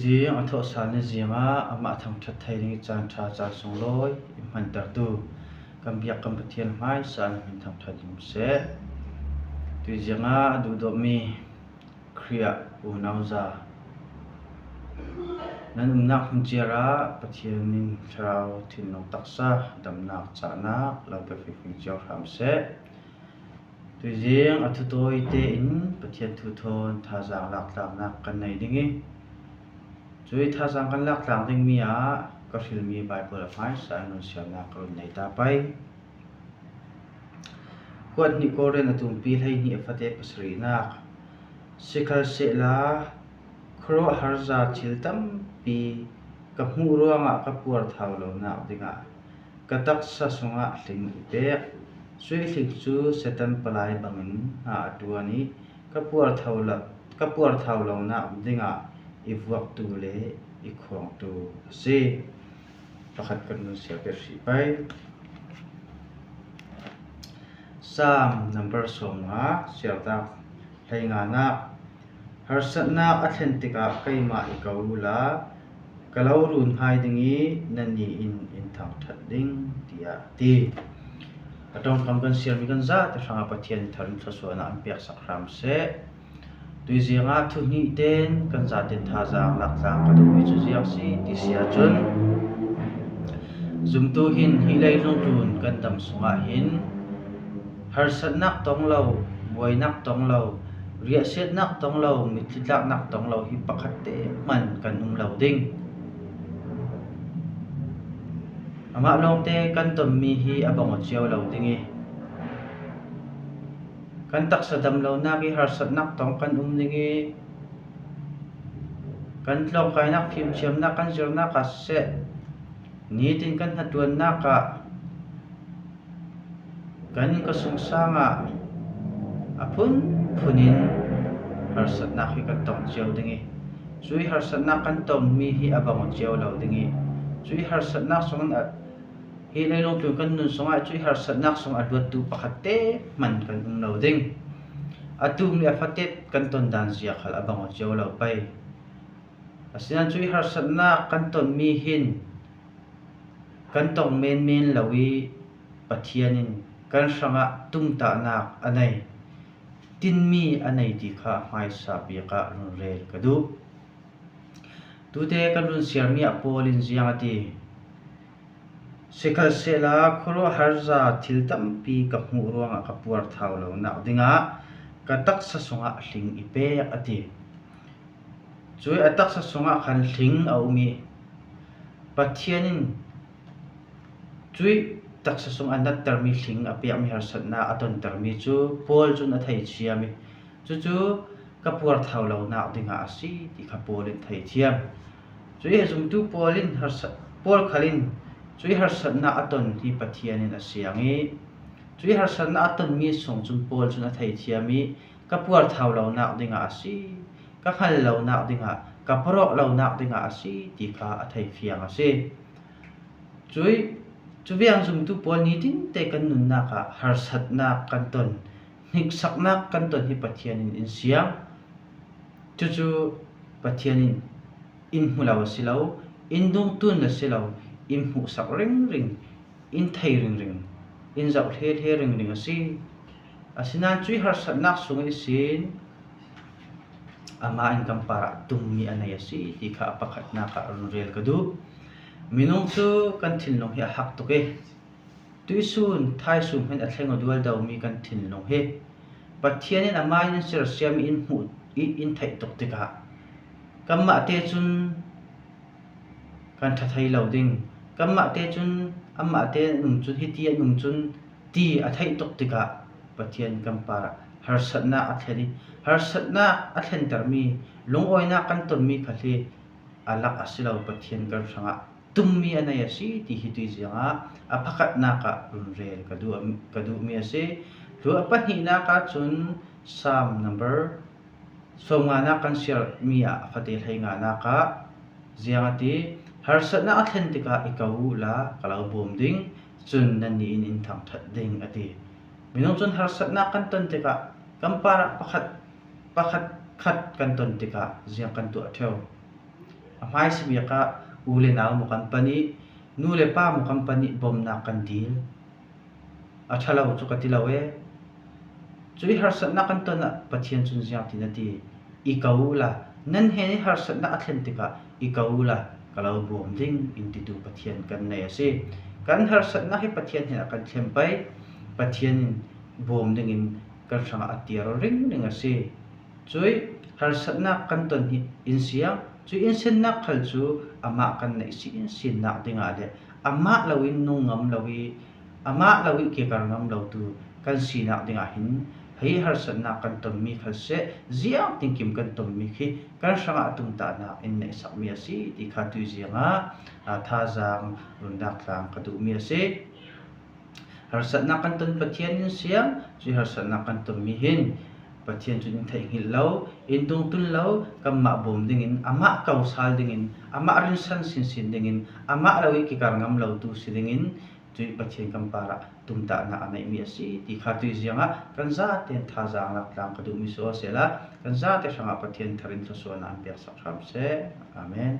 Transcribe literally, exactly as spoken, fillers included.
Zing a thawhsal ni zingah amah thangṭhat thei ding i caan ṭha caan sunglawi i hmantertu kan biak kan Pathian hmaisa in min thangṭhat ding seh. Tui zingah a duhdawtmi Khrih ah unauza nan umnak hmun ciar ah Pathian in thlarau thinlung taksa damnak cahnak lo pe fingfing cio hram seh. Tuizing a thu tawi tein Pathian thu thawn thazaang laktlaknak kan nei ding i, cui thazaang kan laktlang dingmi ah ka hrilmi Baibal a hmaisa in run siarnak ka run nei ta pei. Kuat hnih Korin a tumpi hleihnih a fate pasarihnak. Sikhalsehla khuaruahharza thil tampi ka hmuh ruangah ka puarthau lonak dingah ka taksa sungah hling i pek. Cui hling cu Satan palai bangin hna a ṭuan i ka puarthau lo, ka puarthau lonak dingah i vuaktu le i khuangtu a si. Pakhat kan run siar pek hrih pei. Psalm number sawmnga, siartak hleinganak. Harsatnak a thlen tikah keimah i ko uhla ka lo run hai ding i nannih in in thangṭhat ding, tiah a ti. A ṭongkam kan siarmi kan zate hrangah Pathian in thar in thluasuahnak in peksak hram seh. Tuizing ah thu hnih tein kan zate thazaang laktlang ka duhmi cu ziang si ti si ahcun, zumtu hin hi leilung tlun kan dam sungah hin harsatnak tong lo, buainak tong lo, riahsiatnak tong lo, mitthli tlaknak tong lo hi pakhat te hman kan um lo ding. Amah lawngte kan tonmi hi a bang aw cio lo ding i, kan taksa dam lonak i harsatnak tong kan um ding i, kan tlawngkainak fimthiamnak kan zirnak ah siseh, nitin kan hnaṭuannak ah, kan inn ka sungsang ah a phunphun in harsatnak hi kan tong cio ding i, cui harsatnak kan tongmi hi a bang aw cio lo ding i, cui harsatnak sungin a, hi leilung tlun kan nun sungah cui harsatnak sung a luattu pakhat te hman kan um lo ding. A tummi a fate kan ton dan zia khal a bang aw cio lo pei. Asinain cui harsatnak kan tonmi hin kan tong menmen lo i Pathian in kan hrangah tumtahnak a nei, tinmi a nei ti kha hmaisa bik ah run rel ka duh. Tute kan run siarmi ah Paul in ziang a ti. Sikhalsehla khuaruahharza thil tampi ka hmuh ruangah ka puarthau lonak dingah ka taksa sungah hling i pek, a ti. Cui a taksa sungah khan hling a um i, Pathian in cui taksa sung a nattermi hling a pekmi harsatnak a tontermi cu Paul cun a thei thiam i, cucu ka puarthau lonak dingah a si ti kha Paul in thei thiam. Cui a zumtu Paul in harsat, Paul khal in cui harsatnak a ton hi Pathian in a siang i, cui harsatnak a tonmi sung cun Paul cun a thei thiam i, ka puarthau lonak dingah a si, ka hngal lonak dingah, ka parok lonak dingah a si ti kha a thei fiang a si. Cui, cu viang zumtu Paul nitin te kan nunnak ah harsatnak kan ton, hniksaknak kan ton hi Pathian in in siang. Cucu Pathian in in hmu lo a si lo, in dungtun a si lo, in hmuhsak ringring, in thei ringring, in zoh hlehle ringring a si. Asinain cui harsatnak sung ihsin amah in kan parah tummi a nei a si ti kha a pakhatnak ah run rel ka duh. Minung cu kan thinlung hi a hak tuk i, tuihsun thaisum hin a thleng aw dualdomi kan thinlung hi Pathian in amah in sersiam i in hmuh i in theih tuk tikah kanmah te cun kan ṭha thei lo ding. Kanmah te cun amah te an um cun, hiti an um cun ti a theih tuk tikah Pathian kan parah harsatnak a thlen i, harsatnak a thlentermi, lungawinak kan tonmi khal hi a lak a si lo, Pathian kan hrangah tummi a nei a si ti hi tui ziangah a pakhatnak ah run rel ka duh, ka duhmi a si. Lu a pahnihnak ah cun Psalm number sawmnganak kan siarmi ah a fate hleinganak ah ziang a ti, harsatnak a thlen tikah i ko uhla ka lo bawm ding, cun nannih in in thangṭhat ding a ti. Minung cun harsatnak kan ton tikah kan parah pakhat, pakhat khat kan ton tikah ziang kan tuah ṭheo. A hmaisa biakah u le nau maw kan panih, nu le pa maw kan panih, bomnak kan dil. A ṭha lo cu ka ti lo e. Cui harsatnak kan ton ah Pathian cun ziang tin a ti, "I ko ula, nan hnen i harsatnak a thlen tikah i ko ula, ka lo bawm ding," in titu Pathian kan nei a si. Kan harsatnak hi Pathian hnenah kan thlen pei, Pathian in bawm dingin kan hrangah a tiar ringring a si. Cui harsatnak kan ton hi in siang, cui in sinnak khal cu amah kan neih sinsinnak dingah le amah loin nung ngam lo i, amah lo i kikar ngam lotu kan sinak dingah hin, hei harsatnak kan tonmi khal seh, ziang tinkim kan tonmi khi kan hrangah tumtahnak in neihsakmi a si ti kha tui ziangah, aa, thazaang rundaklang ka duhmi a si. Harsatnak kan ton Pathian in siang, cui harsatnak kan tonmi hin Pathian cun in theih hngilh lo, in dungtun lo, kanmah bawm dingin, amah ko sal dingin, amah rinsan sinsin dingin, amah lo i kikar ngam lotu si dingin, cui Pathian kan parah tumtahnak a neihmi a si ti kha tui ziangah kan zaten thazaang laktlang ka duhmi si aw sehla, kan zate hrangah Pathian thar in thluasuahnak an peksak hram seh. Amen.